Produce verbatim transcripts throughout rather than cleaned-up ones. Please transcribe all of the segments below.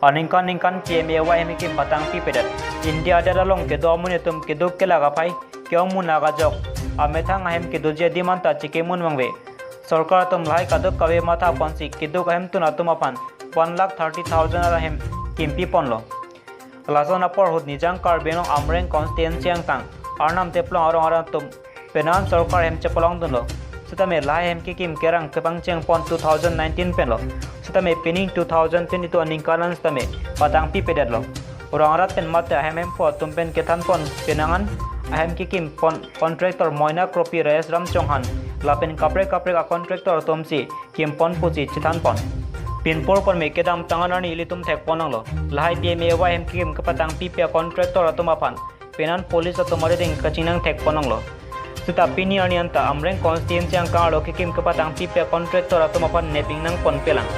Aningkan ningkan P M A Y ahem kekim patangpipedet. India adet along kedo amonit atum keduk kelak aphai ke-ong munak ajok amethang ahem kedoji adim anta chikimvang vangve. Sorkar atum lahai kadokave mathaponsi keduk ahemtun atum aphan one lakh thirty thousand ahem kimpiponlo. Lason apor ahut Nijang Karbi Anglong Amreng constituency angtang Arnam Teplong arong arat atum penang sorkar ahem chepalongdunlo. Sitame lahai ahem kekim kerang kepangchengpon two thousand nineteen penlo. Sitame pining two thousand twenty-two aningkan an sitame patangpipedetlo. Rong arat pen mate ahem hemphu atum pen kethanpon penang an ahem kekimpon contractor Moina Kropi, Rajesh Ram Chauhan lapen kaprek kaprek a-contractor atumsi kimpon pusi chethanpon. Pinpur ponme kedamtang an arni ilitum thekpon nanglo. Lahai P M A Y ahem kekim kepatangpipe a-contractor atum aphan penang police atum arideng kachinang thekpon nanglo. Sita pini arni anta Amreng constituency angkang arlo kekim kepatangpipe a-contractor atum aphan neping nangponpelang.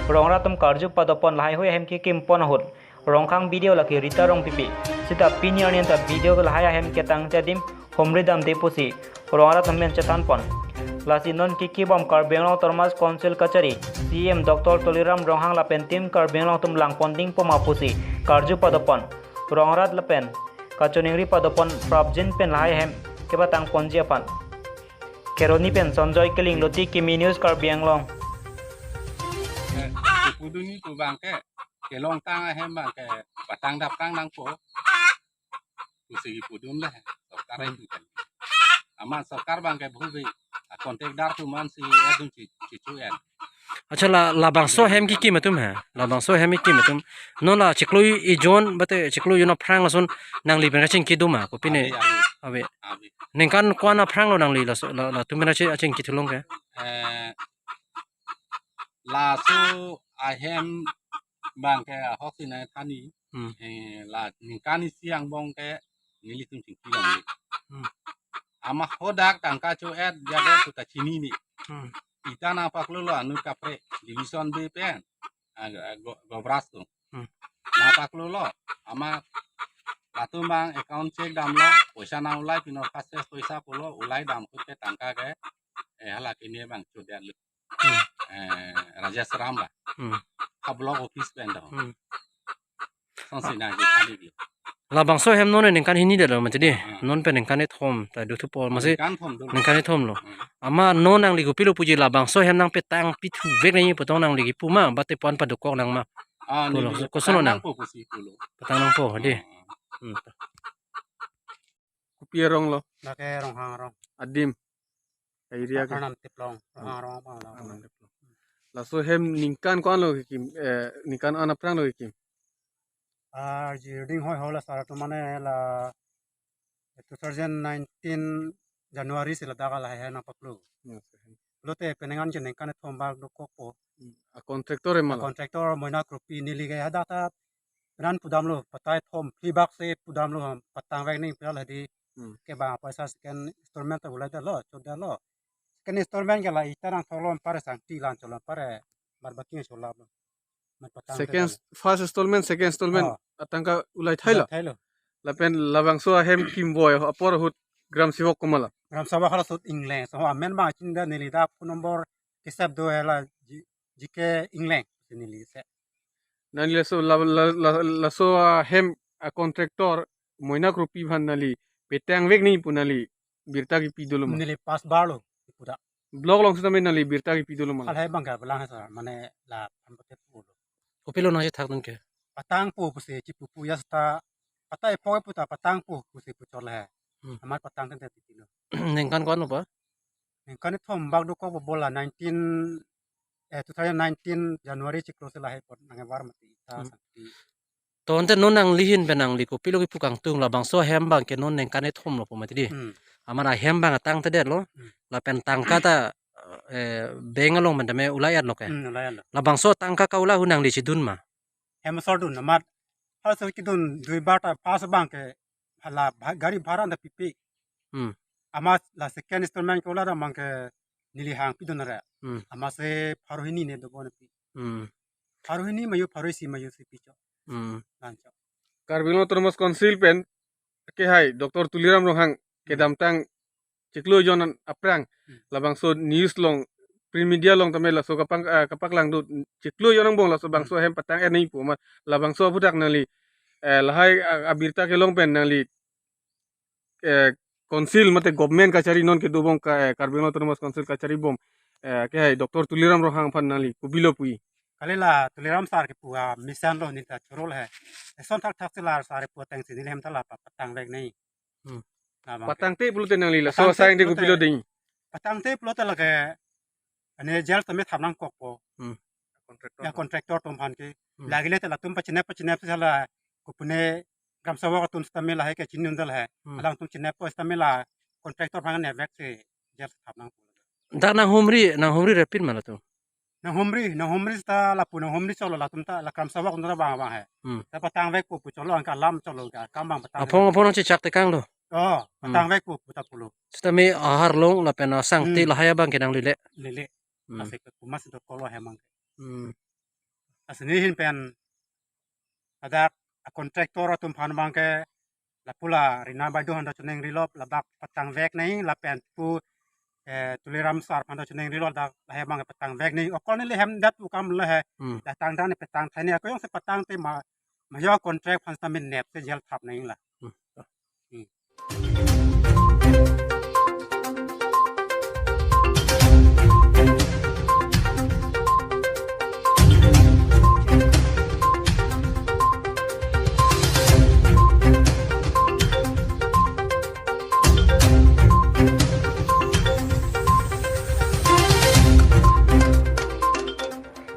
Rong arat atum karju padopon lahai hui ahem kekimpon ahut Rongkhang B D O lake Rita Rongpipi. Sita pini arni anta B D O lahai ahem ketangji adim humri damde pusi rong arat atum pen chethanpon. Lasi non kikibom Karbi Anglong Autonomous Council kachari C E M Doctor Tuliram Ronghang lapen Team Karbi Anglong atum langpon dingpo ma pusi karju padopon. Rong arat lapen kachiningri padopon prapjin pen lahai ahem kepatangponji aphan. Kheroni pen Sonjoy Killing, Loti Kimi News, Karbi Anglong. Eh, kipudun ni pu abang ke, kelongtang ahem abang ke, patang daptang nangpo. Pusi kipudun le, sorkar itu kan. Amat sorkar abang ke bhubi, a-contractor atum ansi adun chi, chichu en. Accha, la, labangso ahem kekim atum he. Labangso ahem kekim atum. Non la chiklo ejon, bate chiklo ejon aphrang lason nangli pen kachingki do ma, kopine? Ave, ave. Ave. Ave. Ningkan ko-an aphrang lo nangli laso, la, latum pen kachi, kachingki thulong ke? Eh, laso ahem abang ke ahok si nangthan ni. Hmm. Eh, la ningkan isi angbong ke nelitum chingki longle. Hmm. Amat hadak tangka cho-et jaga suta chinine. Hmm. Ita nangpaklolo anut kaprek division B pen. Ah, go, go, gobras tu. Hmm. Nangpaklolo. Amat latum abang account check damlo, poisa nang ulai pino first test poisa pulo, ulai dam ahut ke tangka ke, eh, hala kini abang cho-et lo. Hmm. Eh, Rajesh Ram ba. Hmm. Ha block office pen do. Hmm. Sonsi nangji kali bi. Labangso ahem non ningkan hini detlo mati di. Hmm. Non pen ningkan kethom ta dothupo, masi ningkan kethom dolo. Ningkan kethom lo. Hmm. Amat non nangli kopilo puji labangso ahem nangpatangpi thuvek nangji pu tong nangli kipu ma, bate pu-an padokok nang ma? Ah, pulo, neli koson lo nang? Patang nangpo pusi pulo. Patang nangpo, di. Hmm. Hmm. Kopi arong lo? Lake Ronghang arong. Adim. Area ke? Arnam Teplong. Hmm. Ronghang arong abang lo. Arnam Teplong. Laso ahem ningkan ko-an lo kekim, eh, ningkan ko-an aphrang lo kekim? Ah, ji reading hoi hoi la sar atum mane la two thousand nineteen January si ladak lahai ahem nangpaklo. Hmm, okay. Lote penang an ke ningkan kethom bak dokokpo. Hmm. A-contractor ema lo? A-contractor Moina Kropi, neli ke hadak ta ran pudamlo, patai thom phli bak si pudamlo, patangvek nangji pu la hedi. Hmm. Ke bang paisa second installment ta ulai detlo, cho-et detlo. Second installment ke la ita nangthoklo anpar, sangti la-an cholo anpar, bar baki cholaplo. Mat patang second, first installment, second installment, oh, atangka ulai thailo? Ulai thailo. Lapen labangso ahem kimvoi apor ahut gram sevak komat lo? Gram sevak hala ahut ingleng. So amen bang chinida, neli dak phone number kesap do hala G-, G K Ingleng si neli se. Nangli laso la, la, la, laso ahem a-contractor Moina Kropi aphan nangli petangvek nangji pu nangli birta kipi dolo ma? Neli pas bar lo kipu dak. Block along sitame nangli birta kipi dolo ma? Halahai abang ke belang hai sar, mane la phan pate pulo. Kopilo nangchethak dun ke? Patangpo pusi chipupu, ya seta patai poi puta patangpo pusi puchot lahai. Hmm. Amat patang tangte titilo. Ningkan ko-an lo pa? Ningkan kethom bak dokok bola nineteen, eh, two thousand nineteen January chiklo si lahai apot nangkevar mati ita. Hmm. Sangti. To ante non nangli ahin pen nangli kopilo kipu kangtung, labangso ahem abang ke non ningkan kethom lo pu mati di. Hmm. Amat ahem abang atangte detlo. Hmm. Lapen tangka ta, eh, bank along pen tame ulai-et lo ke? Hmm, ulai-et lo. Labangso tangka ka-ulai ahut nangli chidun ma? Hem asor dun, amat halaso kidun duibar ta pas abang ke hala bha-, gari bhara ta pipe. Hmm. Amat la second installment ke ula abang ke neli hang pidun ra. Hmm. Amat si pharo hini ne dobon pi. Hmm. Pharo hini mayu, pharo isi mayu si picho. Hmm. Lancho. Karbi Anglong Autonomous Council pen kehai Doctor Tuliram Ronghang, hmm, kedamtang chiklo jon aphrang, hmm, labangso news along Media along tame laso kapang, eh, kapaklang do chiklo yo nangbong laso bangso ahem patang-et nangji pu ma, labangso aphuthak nangli, eh, lahai, ah, abirta kelong pen nangli, eh, council mate government kachari non kedobom ka, eh, Karbi Anglong Autonomous Council kachari bom, eh, ke hai Doctor Tuliram Ronghang aphan nangli kopilo pu-i? Kali la Tuliram sir kepu a-mission lo, neli ta choro lo he. Eson thakthak si la sir kepu atengsi neli hem ta la pa-, patangvek nangji. Hmm. Labang ke. Patangte pulote nangli laso Patangte asai de pulote kopilo ding? Patangte pulote lake ane jail tame thap nangkokpo. Hmm. Ya contractor atum aphan ke. Hmm. Lagile te latum pachinep pachinep si hala kopune gram sabok atum sitame lahai ke chinun dal hai. Hmm. Alangtum chinep po sitame la contractor aphan nepvek si jail thap nangpo. Dak nanghumri, nanghumri rapin ma latum? Nanghumri, nanghumri sita lapu nanghumri cholo latum ta la gram sabok atum ta bang bang hai. Hmm. Ta patangvekpo pu cholo, anke alam cholo, anke akam bang patang. Aphong aphong nangchechak tekang lo. Oh, Hmm. patangvekpo pu ta pulo. Sitame aharlong lapen asangti Hmm. lahai abang ke nangli le. Lele. Hmm. Asik ke kumas do kolo hemang. Hmm. Asini hin pen adak a-contractor atum aphan abang ke lapu la Rina Baideo aphan ta choningri lo, ladak patangvek nangji lapen pu, eh, Tuliram sir aphan ta choningri lo, dak lahai abang ke patangvek nangji. Okol neli hem det pu kam lo he. Hmm. Dak tangdang ne patang thai nangji, ako jongsi patangte ma, ma yo contract aphan sitame nep si jail thap nangji la. Hmm. Hmm.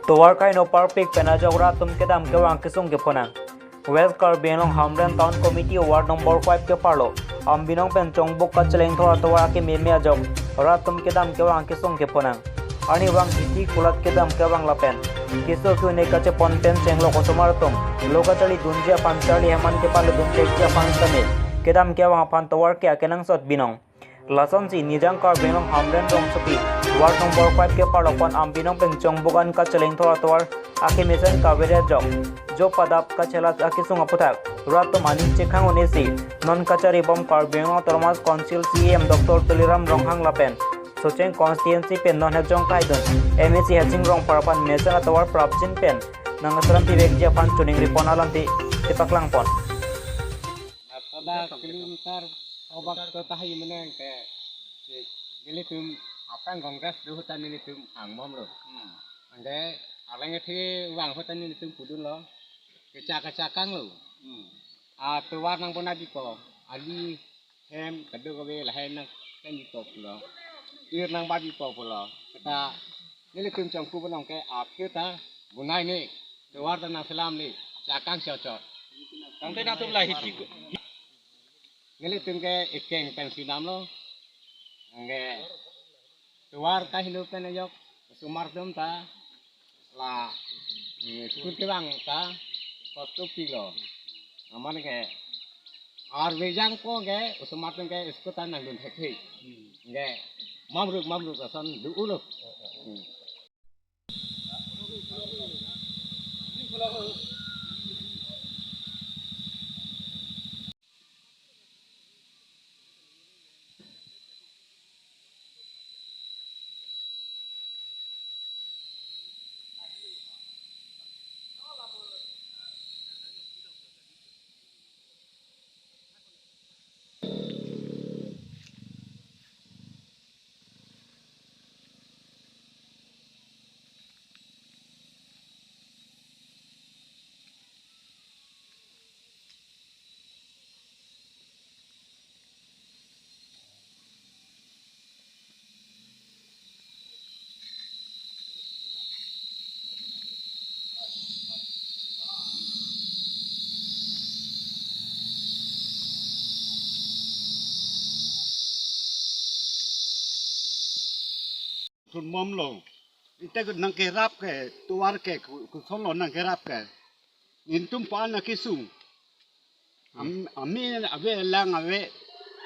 Tovar kaino parpik pen ajok rat atum kedam kevang kesung kephonang. West Karbi Anglong Hamren Town Committee Ward number five keparlo Ambinong pen Chongbuk kachelengthor atovar akeme me ajok rat atum kedam kevang kesung kephonang. Arnivang hithi kulat kedam kevang lapen keso ke-un-e kachepon pen chenglok osomar atum lo kacharli dunji aphan charli heman kepale dun thekji aphan sitame kedam kevang aphan tovar ke akenangsot binong. Lasonsi Nijang Karbi Anglong Hamren rongsopi Ward number five keparlo pon Ambinong pen Chongbuk an kachelengthor atovar akeme mesen kaveri ajok jo padap kachelat akesung aphuthak rat atum aning chekhang un-e si non kacharibom Karbi Anglong Autonomous Council C E M Doctor Tuliram Ronghang lapen Socheng constituency pen non hejong kaidun M A C Hejing Rongphar aphan mesen atovar prapjin pen nang asram pivekji aphan choningri pon alamthe chepaklangpon. Pada kilometer obak to tahi meneng ke, si nelitum aphrang Congress do ahut ta nelitum hang bom lo. Hmm. Anke arleng athe vang ahut ta nelitum pudun lo. Kechak kechak kang lo. Hmm. Atovar nang pona bipo. Ali hem kadokave lahai nang kan bipo pulo. Tir nang ba bipo pulo. Kata nelitum Chongku Benong ke akhir ta bunai ni. Tovar ta nang selam ni. Chakang chot chot. Tangte nangtum la hithi. Nelitum ke ekeng pen sinam lo. Anke tovar kaheno pen ajok osomar atum ta la, mm, school kevang ta kosto pilo. Amat ke arve jangpo ke osomar atum ke school ta nangdun thekthe. Anke mamruk mamruk ason do-o lo. Hmm. Thun bom lo. Ite nangkerap ke, tovar ke, ku-, koson lo nangkerap ke. Nelitum pa-an akesung. Am-, ami ave lang ave.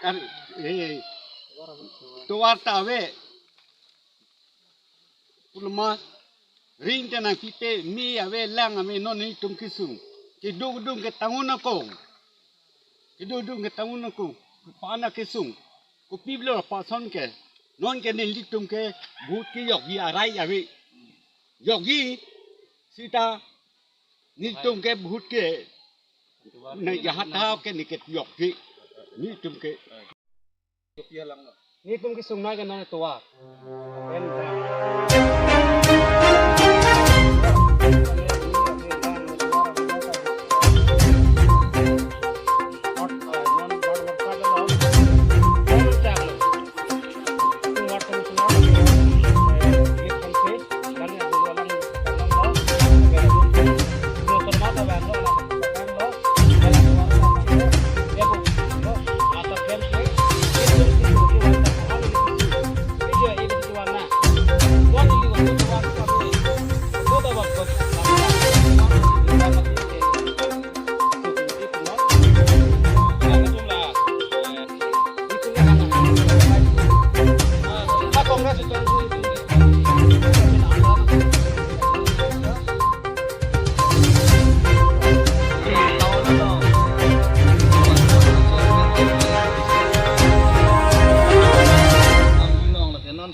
Kan, eh, tovar ta ave. Pulma ring te nangpipe, mi ave lang ave, non nelitum kesung. Kedodun ke tangun ako. Kedodun ke tangun ako. Pa-an akesung. Kopi blo pa ason ke. Non ke nelitum ke vote kejokji arai ave. Jokji seta nelitum ke vote ke ne jahat ha ke ne kejokji. Nelitum ke. Nelitum ke sungnai ke non tovar.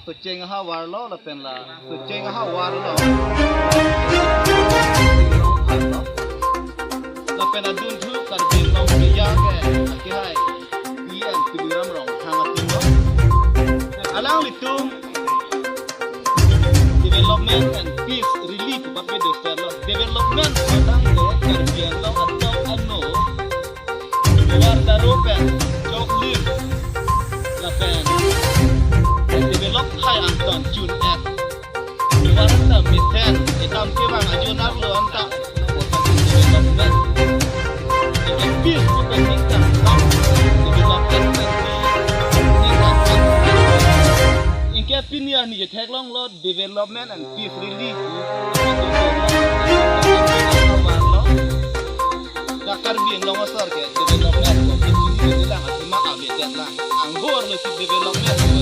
Socheng ahavar lo lapen la. Socheng ahavar lo. Lapen adunthu Karbi Anglong Media ke akehai P M Tuliram Ronghang atum lo. Alanglitum development and peace relief pape doster lo. Development alang le Karbi Anglong atum ano Tovar Daro pen choklim lapen develop hai angton chun-et. Tovar ta mesen etam kevang ajonar lo anta development. Ike peace pu pen ningkan development pen ningkan. Ike pini arni theklong lo development and peace relief. Da Karbi Anglong asar ke development ko kini lang athema abetet lang. Anghor lo si development ko.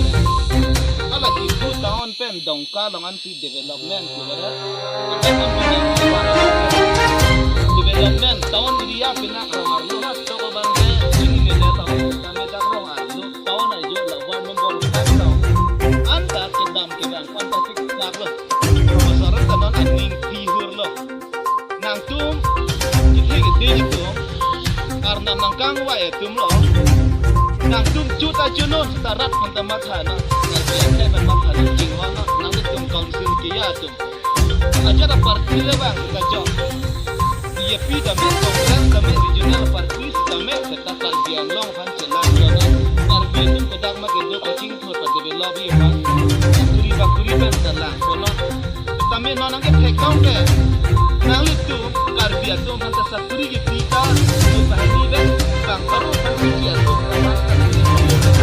Ala kipu town pen Dongka along ansi development ko. Development town area pina rong arlo ha toko bangke ini meda town kami dak rong arlo town ajo la ward number five town. Anta kedam kedam anta sik nak lo. Professor ta non aning pihur lo. Nangtum, kithi kithi atum, arnam nangkangvai atum lo. Nangtum juta junon seta rat phanta matha na, nangtum matha na, jingwan na, nangtum council kiya atum. Ajat aparty le bang kajok. B J P tame, Congress tame, regional party tame, seta Karbi Anglong aphan chelang lo na. Karbi atum kedak ma kedo kachingthur pa develop ye ma. Kuri ba kuri pen chelang kono. Tame non nangkethek nong ke. Nanglitum Karbi atum aphan ta sakuri kepi ta, tu bahani be, bang paru aphan kepi atum aphan sakuri kepi.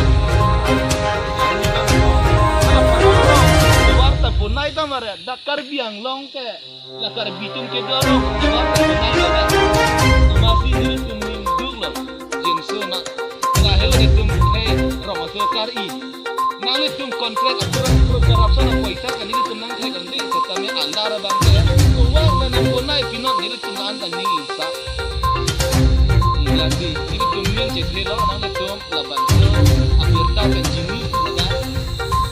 Tovar ta bonai ta mare, dak Karbi Anglong ke, la Karbi atum kedo lo, tovar ta bonai ta mare. Masi nelitum ningduk lo, jinso na, lahelo nelitum ke rong aso kar-i. Nanglitum contract akurang pro corruption apoisa kan nelitum nangthek kan di setame andar abang ke. Tovar la nang bonai pinon nelitum la-an kan ning isa. Lasi nelitum ning chethe lo nanglitum labangso abirta kan jini laga.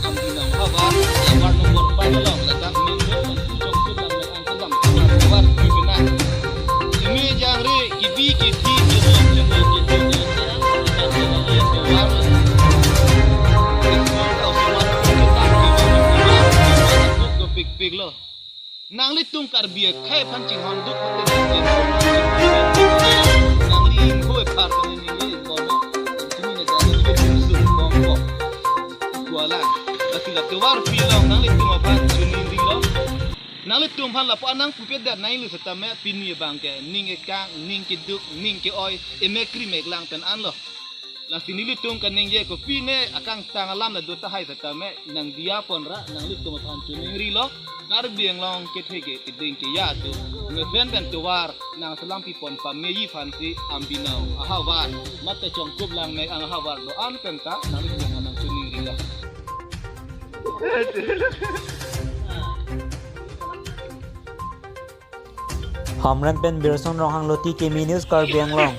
Ambi nang havar, havar nomor pai lo ladak ning ning kan tu jong tu lam ning angkedam havar havar di bina. Imi jangre kibi kithi kibi kithi kithi kithi. Pik pik lo. Nanglitum Karbi akhei aphan chinghon duk. Nangli ingho epar kani ningli ingho no. Tumi ne jangre kibi kithi kithi kithi. Kuala. Lasi la tovar pi lo nanglitum aphan chuningri lo. Nanglitum aphan lapu anang pupedet nangli setame pini abang ke ning ekang, ning keduk, ning ke-oi, emek kri mek lang pen anlo. Lasi nelitum kaningje kopine akangtang alam la do tahai setame nangdiya pon ra nanglitum aphan chuningri lo. Karbi Anglong kethe ke keding keya atum. Mesen pen tovar nangselam pipon pameji aphansi Ambinong ahavar mate Chongkup Langmek ang ahavar do-an pen ta nanglitum aphan nangchuningri lo. Hamren pen Birson Ronghang lo, T K M News Karbi Anglong.